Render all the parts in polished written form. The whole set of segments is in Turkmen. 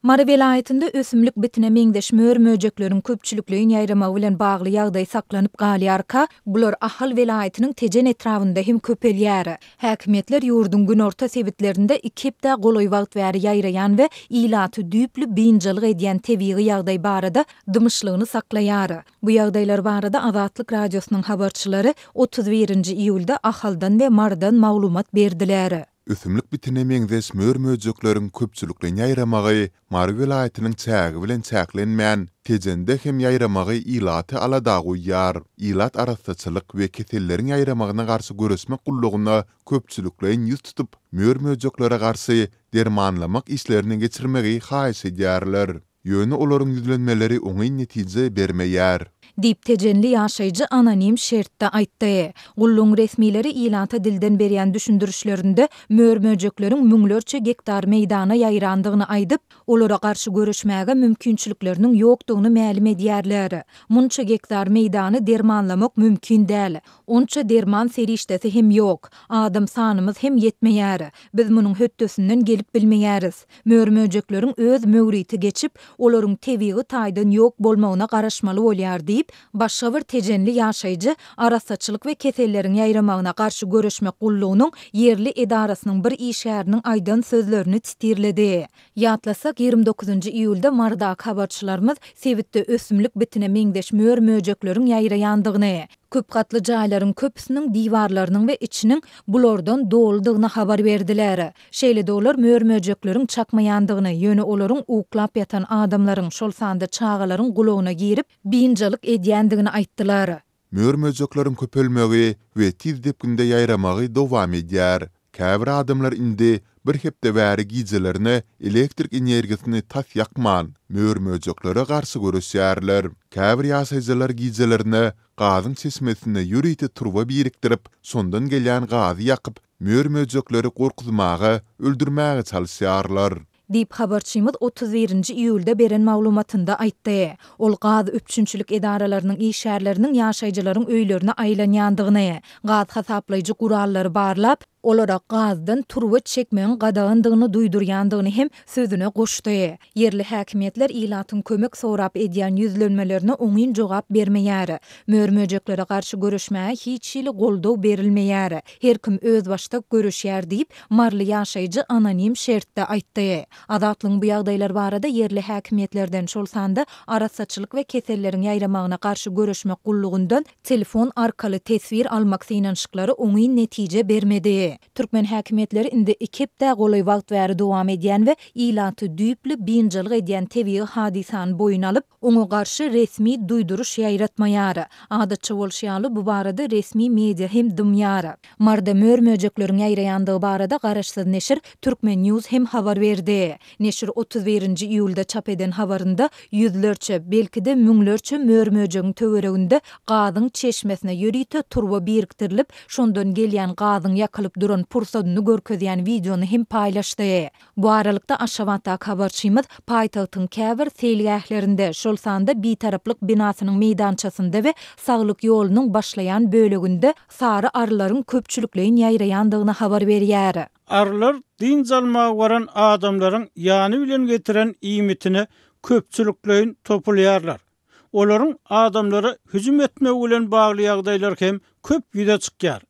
Mary welaýatynda ösümlik bitine meňzeş mör-möjekleriň köpçülikleýin ýaýramagy bilen bagly ýagdaý saklanyp galýarka, bular Ahal welaýatynyň Tejen etrabynda hem köpelýär. Häkimiýetler ýurduň günorta sebitlerinde iki hepdä golaý wagt bäri ýaýraýan we ilaty düýpli biynjalyk edýän tebigy ýagdaý barada dymyşlygyny saklaýar. Bu ýagdaýlar barada Azatlyk Radiosynyň habarçylary 31-nji iýulda Ahaldan we Marydan maglumat berdiler. Ösümlik bitine meňzeş mör-möjekleriň köpçülikleýin ýaýramagy Mary welaýatynyň çägi bilen çäklenmän, Tejende hem ýaýramagy ilaty alada goýýar. Ilat arassaçylyk we keselleriň ýaýramagyna garşy göreşmek gullugyna köpçülikleýin ýüz tutup, mör-möjeklere garşy dermanlamak işlerini geçirmegi haýyş edýärler. Ýöne olaryň ýüzlenmeleri oňyn netije bermeýär. Diýip, tejenli ýaşaýjy anonim şertde aýtdy. Gullugyň resmileri ilata dilden berýän düşündirişlerinde mör-möjekleriň müňlerçe gektar meýdana ýaýrandygyny aýdyp, olara garşy göreşmäge mümkinçilikleriniň ýokdugyny mälim edýärler. Munça gektar meýdany dermanlamak mümkin däl. Onça derman serişdesi hem ýok. Adam sanymyz hem ýetmeýär. Biz munuň hötdesinden gelip bilmeýäris. Mör-möjekleriň öz möwriti geçip, olaryň tebigy taýdan ýok bolmagyna garaşmaly bolýar diýip, başga bir tejenli ýaşaýjy Arassaçylyk we keselleriň ýaýramagyna garşy göreşmek gullugynyň ýerli edarasynyň bir işgäriniň aýdan sözlerini titirledi. Ýatlasak, 29-njy iýulda Marydaky habarçylarymyz sebitde ösümlik bitine meňzeş mör-möjekleriň ýaýraýandygyny, Köp gatly jaýlaryň köpüsiniň diwarlarynyň we içiniň bulardan doludygyny habar berdiler. Şeýle-de olar mör-möjekleriň çakmaýandygyny, ýöne olaryň uklap ýatan adamlaryň, şol sanda çagalaryň gulagyna girip, biynjalyk edýändigini aýtdylar. Mör-möjekleriň köpelmegi we tiz depginde ýaýramagy dowam edýär. Käbir adamlar indi bir hepde bäri gijelerine elektrik energiýasyny tas ýakman, mör-möjeklere garşy göreşýärler. Käbir ýaşaýjylar gijelerine gazyň çeşmesine ýörite turba birikdirip, şondan gelýän gazy ýakyp, mör-möjekleri gorkuzmaga, öldürmäge çalyşýarlar. Diýip, habarçymyz 31-nji iýulda beren maglumatynda aýtdy. Ol gaz üpjünçilik edaralarynyň işgärleriniň ýaşaýjylaryň öýlerine aýlanýandygyny, gaz hasaplaýjy gurallary barlap, olara gazdan turba çekmegiň gadagandygyny duýdurýandygyny hem sözüne goşdy. Ýerli häkimiýetler ilatyň kömek sorap edýän ýüzlenmelerine oňyn jogap bermeýär. Mör-möjeklere garşy göreşmäge hiç hili goldaw berilmeýär. Her kim özbaşdak göreşýär diýip, maryly ýaşaýjy anonim şertde aýtdy. Azatlygyň bu ýagdaýlar barada ýerli häkimiýetlerden, şol sanda Arassaçylyk we keselleriň ýaýramagyna garşy göreşmek gullugyndan telefon arkaly teswir almak synanyşyklary oňyn netije bermedi. Türkmen häkimiýetleri indi iki hepdä golaý wagt bäri dowam edýän we ilaty düýpli biynjalyk edýän tebigy hadysany boýun alyp, Oňa garşy resmi duýduryş ýaýratmaýar. Adatça bolşy ýaly, bu barada resmi media hem dymýar. Maryda mör-möjekleriň ýaýraýandygy barada garaşsyz neşir Turkmen. News hem habar berdi. Neşir 31-nji iýulda çap eden habarynda ýüzlerçe, belki-de müňlerçe mör-möjegiň töwereginde gazyň çeşmesine ýörite turba birikdirilip, şondan gelýän gazyň ýakylyp duran pursadyny görkezýän wideony hem paýlaşdy. Bu aralykda, Aşgabatdaky habarçymyz paýtagtyň käbir seýilgählerinde, şol sanda Bitaraplyk binasynyň meýdançasynda we Saglyk ýolunyň başlaýan böleginde sary arylaryň köpçülikleýin ýaýraýandygyny habar berýär. Arylar dynç almaga baran adamlaryň ýany bilen getiren iýmitine köpçülikleýin topulýarlar. Olaryň adamlara hüjüm etmegi bilen bagly ýagdaýlar hem köp ýüze çykýar.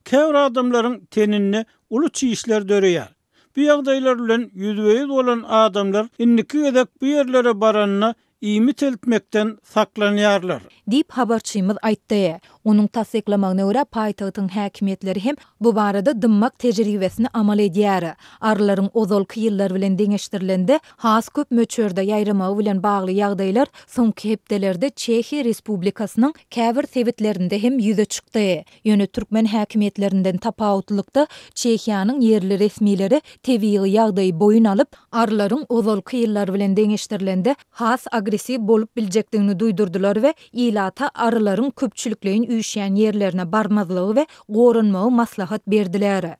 Käbir adamlaryň teninde uly çişler döreýär. Bu ýagdaýlar bilen ýüzbe-ýüz bolan adamlar indiki gezek bu ýerlere baranda iýmit eltmekden saklanýarlar. Diýip, habarçymyz aýtdy. Onuň tassyklamagyna görä, paýtagtyň häkimiýetleri hem bu barada dymmak tejribesini amal edýär. Arylaryň ozalky ýyllar bilen deňeşdirilende, has köp möçberde ýaýramagy bilen bagly ýagdaýlar soňky hepdelerde Çehiýa Respublikasynyň käbir sebitlerinde hem ýüze çykdy. Ýöne türkmen häkimiýetlerinden tapawutlylykda, Çehiýanyň ýerli resmileri tebigy ýagdaýy boýun alyp, arylaryň ozalky ýyllar bilen deňeşdirilende has agressiw bolup biljekdigini duýdurdylar we ilata arylaryň köpçülikleýin üýşýän ýerlerine barmazlygy we goranmagy maslahat berdiler.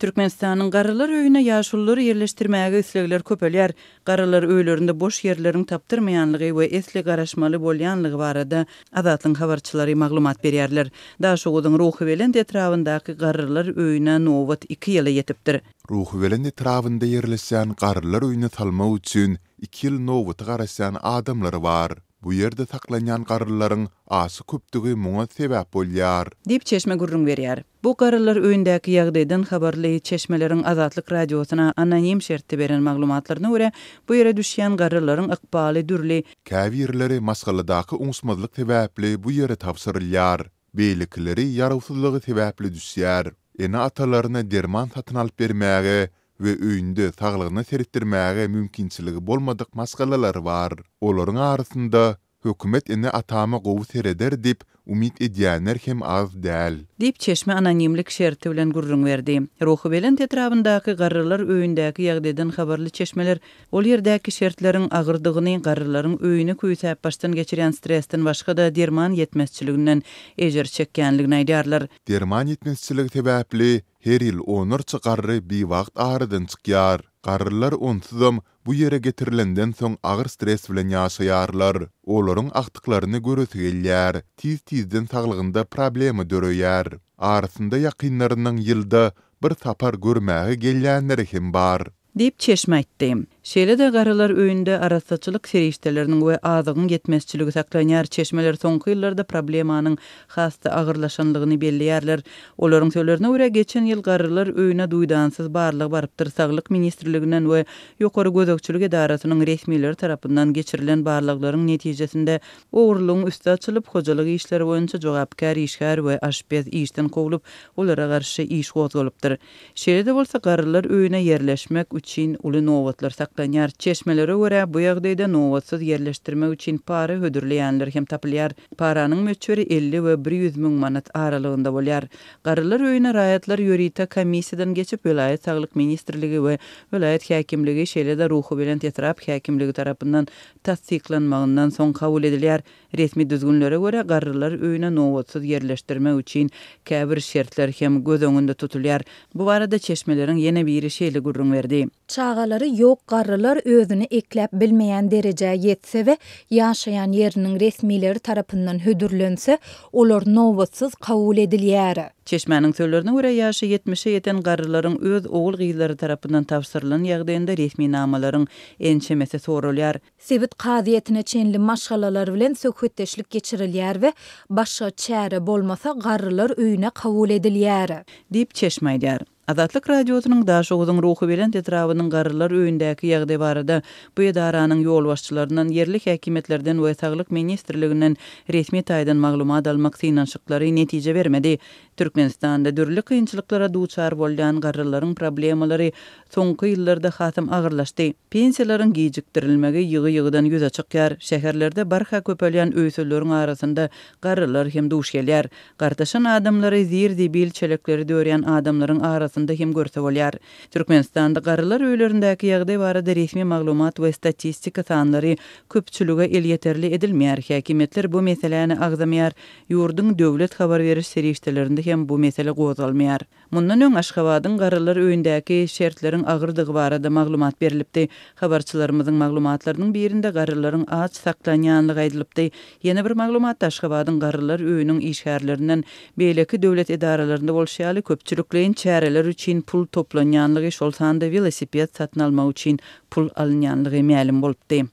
Türkmenistanyň garrylar öýüne ýaşululary ýerleşdirmäge islegler köpelýär. Garrylar öýlerinde boş ýerleriň tapdyrmaýanlygy we esli garaşmaly bolýanlygy barada Azatlygyň habarçylary maglumat berýärler. Daşoguzyň Ruhubelent etrabyndaky garrylar öýüne nobat iki ýyla ýetipdir. Ruhubelent etrabynda ýerleşýän garrylar öýüne salmak üçin iki ýyl nobata garaşýan adamlar bar. Bu ýerde saklanýan garrylaryň aşa köpdügi muňa sebäp bolýar. Diýip, çeşme gürrüň berýär. Bu garrylar öýündäki ýagdaýdan habarly çeşmeleriň Azatlyk Radiosyna anonim şertde beren maglumatlaryna görä, bu ýere düşýän garrylaryň ykbaly dürli. Käbirleri maşgaladaky oňuşmazlyk sebäpli bu ýere tabşyrylýar, beýlekileri ýarawsyzlygy sebäpli düşýär. Ene-atalaryna derman satyn alyp bermäge we öýünde saglygyna seretdirmäge mümkinçiligi bolmadyk maşgalalar bar. Olaryň arasynda Hökümet ene-atama gowy sereder diýip umyt edýänler hem az däl. Diýip, çeşme anonimlik şerti bilen gürrüň berdi. Ruhubelent etrabyndaky garrylar öýündäki ýagdaýdan habarly çeşmeler ol ýerdäki şertleriň agyrdygyny, garrylaryň öýüni küýsäp başdan geçirýän stresden başga-da derman ýetmezçiliginden ejir çekýänligini aýdýarlar. Derman ýetmezçiligi sebäpli her ýyl onlarça garry biwagt aradan çykýar. Garrylar onsuzam bu ýere getirilenden soň agyr stres bilen ýaşaýarlar. Olaryň agtyklaryny göresi gelýär. Tiz-tizden saglygynda problema döreýär. Arasynda ýakynlarynyň ýylda bir sapar görmäge gelýänleri hem bar. Diýip, çeşme aýtdy. Şeýle-de garrylar öýünde arassaçylyk serişdeleriniň we azygyň ýetmezçiligi saklanýar. Çeşmeler soňky ýyllarda problemanyň has-da agyrlaşanlygyny belleýärler. Olaryň sözlerine görä, geçen ýyl garrylar öýüne duýdansyz barlag barypdyr. Saglyk ministrliginden we Ýokary gözegçilik edarasynyň resmileri tarapyndan geçirilen barlaglaryň netijesinde ogurlygyň üsti açylyp, hojalyk işleri boýunça jogapkär işgär we aşpez işden kowlup, olara garşy iş gozgalypdyr. Şeýle-de bolsa, garrylar öýüne ýerleşmek üçin uly nobatlar saklanýar. Çeşmelere görä, bu ýagdaýda nobatsyz ýerleşdirmek üçin para hödürleýänler hem tapylýar. Paranyň möçberi 50 we 100 müň manat aralygynda bolýar. Garrylar öýüne raýatlar ýörite komissiýadan geçip, welaýat saglyk ministrligi we welaýat häkimligi, şeýle-de Ruhubelent etrap häkimligi tarapyndan tassyklanmagyndan soň kabul edilýär. Resmi düzgünlere görä, garrylar öýüne nobatsyz ýerleşdirmek üçin käbir şertler hem göz öňünde tutulýar. Bu barada çeşmeleriň ýene biri şeýle gürrüň berdi. Çagalary ýok garrylar özüni ekläp bilmeýän derejä ýetse we ýaşaýan ýeriniň resmileri tarapyndan hödürlense, olar nobatsyz kabul edilýär. Çeşmäniň sözlerine görä, ýaşy ýetmişe ýeten garrylaryň öz ogul-gyzlary tarapyndan tabşyrylan ýagdaýynda resminamalaryň ençemesi soralýar. Sebit kazyýetine çenli maşgalalar bilen söhbetdeşlik geçirilýär we başga çäre bolmasa garrylar öýüne kabul edilýär. Diýip, çeşme aýdýar. Azatlyk Radiosynyň Daşoguzyň Ruhubelent etrabynyň garrylar öýündäki ýagdaý barada bu edaranyň ýolbaşçylaryndan, ýerli häkimiýetlerden we Saglyk ministrliginden resmi taýdan maglumat almak synanyşyklary netije bermedi. Türkmenistanda dürli kynçylyklara duçar bolýan garrylaryň problemalary soňky ýyllarda hasam agyrlaşdy. Pensiýalaryň gijikdirilmegi ýygy-ýygydan ýüze çykýar. Şäherlerde barha köpelýän öýsüzleriň arasynda garrylar hem duş gelýär. Gartaşan adamlary zir-zibil çelekleri dörýän adamlaryň arasynda hem görse bolýar. Türkmenistanda garrylar öýlerindäki ýagdaý barada resmi maglumat we statistika sanlary köpçülige elýeterli edilmeýär. Häkimiýetler bu meseläni agzamaýar. Ýurduň döwlet habar beriş serişdelerinde hem bu mesele gozgalmaýar. Mundan öň Aşgabadyň garrylar öýündäki şertleriň agyrdygy barada maglumat berlipdi. Habarçylarymyzyň maglumatlarynyň birinde garrylaryň aç saklanýanlygy aýdylypdy. Ýene bir maglumatda Aşgabadyň garrylar öýüniň işgärlerinden beýleki döwlet edaralarynda bolşy ýaly köpçülikleýin çäreler üçin pul toplanýanlygy, şol sanda welosiped satyn almak üçin pul alynýanlygy mälim bolupdy.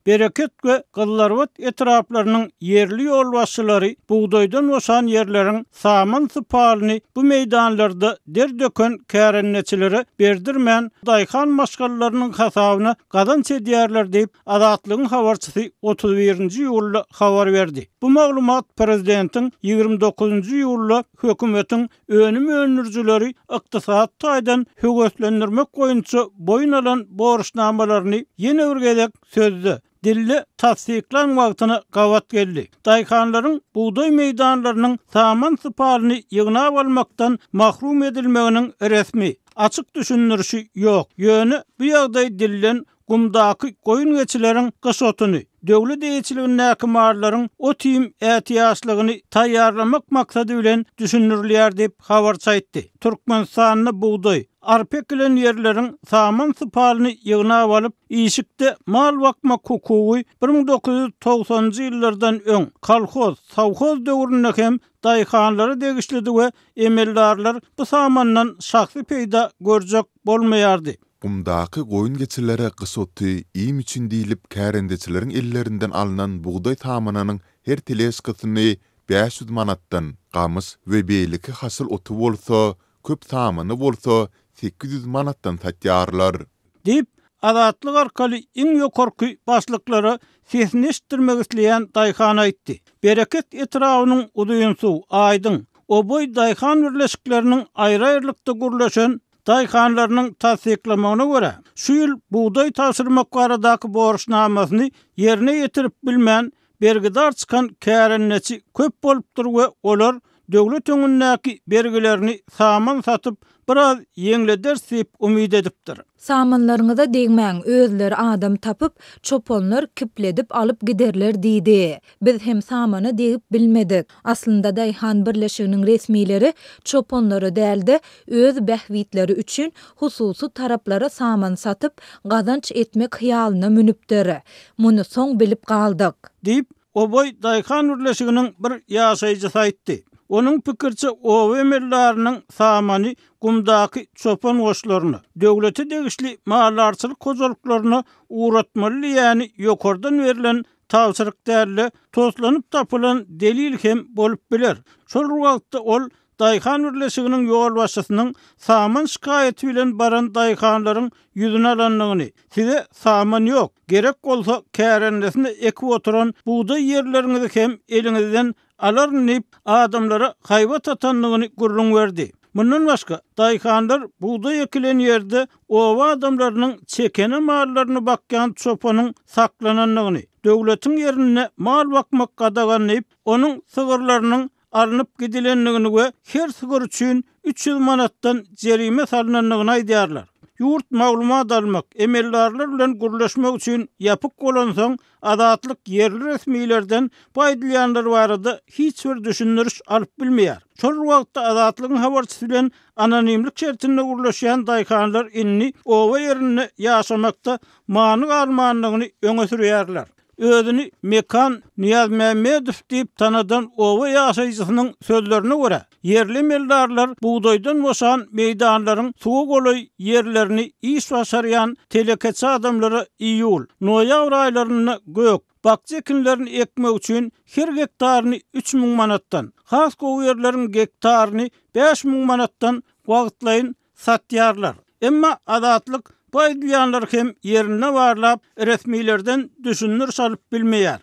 Bereket we Gyzylarbat etraplarynyň ýerli ýolbaşçylary bugdaýdan boşan ýerleriň saman-sypalyny bu meýdanlarda der döken kärendeçilere berdirmän, daýhan maşgalalarynyň hasabyna gazanç edýärler diýip, Azatlygyň habarçysy 31-nji iýulda habar berdi. Bu maglumat prezidentiň 29-njy iýulda hökümetiň önüm öndürijileri ykdysady taýdan höweslendirmek boýunça boýun alan borçnamalaryny ýene bir gezek sözde, dilde tassyklan wagtyna gabat geldi. Daýhanlaryň bugdaý meýdanlarynyň saman-sypalyny ýygnap almakdan mahrum edilmeginiň resmi, açyk düşündirişi ýok. Ýöne bu ýagdaý dilden. gumdaky goýun-geçileriň gyş otuny, döwlet eýeçiligindäki mallaryň ot-iým ätiýaçlygyny taýýarlamak maksady bilen düşündirilýär diýip, habarçy aýtdy. Türkmenistanda bugdaý, arpa ekilen ýerleriň saman sypalyny ýygnap alyp, işikde mal bakmak hukugy 1990-njy ýyllardan öň, kolhoz, sowhoz döwründe hem daýhanlara degişlidi we emeldarlar bu samandan şahsy peýda görjek bolmaýardy. Gumdaky goýun-geçilere gyş oty, iým üçin diýlip kärendeçileriň ellerinden alnan bugdaý samanynyň her teležkasyny 500 manatdan, gamyş we beýleki hasyl oty bolsa, köp samany bolsa 800 manatdan satýarlar. Diýip, Azatlyk arkaly iň ýokarky başlyklara sesini eşitdirmek isleýän daýhan aýtdy. Bereket etrabynyň Uzynsuw, Aýdyň, Oboý daýhan birleşikleriniň aýry-aýrylykda gürleşen daýhanlarynyň tassyklamagyna görä, şu ýyl bugdaý tabşyrmak baradaky borçnamasyny ýerine ýetirip bilmän, bergidar çykan kärendeçi köp bolupdyr we olar döwlet öňündäki bergilerini saman satyp, biraz ýeňlederis diýip umyt edipdir. Samanlaryňyza degmäň, özleri adam tapyp, çopanlar kipledip alyp giderler diýdi. Biz hem samana degip bilmedik. Aslynda daýhan birleşiginiň resmileri çopanlara däl-de, öz bähbitleri üçin hususy taraplara saman satyp, gazanç etmek hyýalyna münüpdir. Muny soň bilip galdyk. Diýip, Oboý daýhan birleşiginiň bir ýaşaýjysy aýtdy. Onuň pikiriçe, oba emeldarynyň samany gumdaky çopan goşlaryna, döwlete degişli maldarçylyk hojalyklaryna ugratmaly diýýäni ýokardan berlen tabşyryk däl-de, toslanyp tapylan delil hem bolup biler. Şol bir wagtda ol Daýhan birleşiginiň ýolbaşçysynyň saman şikaýaty bilen baran daýhanlaryň ýüzüni alandygyny, size saman ýok, gerek bolsa kärendesine ekip oturan bugdaý ýerleriňizi hem eliňizden alaryn diýip, adamlara haýbat atandygyny gürrüň berdi. Mundan başga, daýhanlar bugdaý ekilen ýerde oba adamlarynyň çekene mallaryny bakýan çopanyň saklanandygyny, döwletiň ýerinde mal bakmak gadagan diýip, onuň sygyrlarynyň alnyp gidilendigini we her sygyr üçin 300 manatdan jerime salnandygyny aýdýarlar. Ýurt maglumat almak, emeldarlar bilen gürleşmek üçin ýapyk bolansoň, Azatlyk ýerli resmilerden bu aýdylýanlar barada hiç bir düşündiriş alyp bilmeýär. Şol bir wagtda Azatlygyň habarçysy bilen anonimlik şertinde gürleşýän daýhanlar indi oba ýerinde ýaşamakda many galmandygyny öňe sürýärler. Özüni Mekan Nyýazmämmedow diýip tanadan oba ýaşaýjysynyň sözlerine görä, ýerli emeldarlar bugdaýdan boşan meýdanlaryň suwa golaý ýerlerini iş başarýan telekeçi adamlara iýul, noýabr aýlarynda gök, bakja ekinlerini ekmek üçin her gektaryny 3000 manatdan, has gowy ýerleriň gektaryny 5000 manatdan wagtlaýyn satýarlar. Emma Azatlyk bu aýdylýanlary hem ýerinde barlap, resmilerden düşündiriş alyp bilmeýär.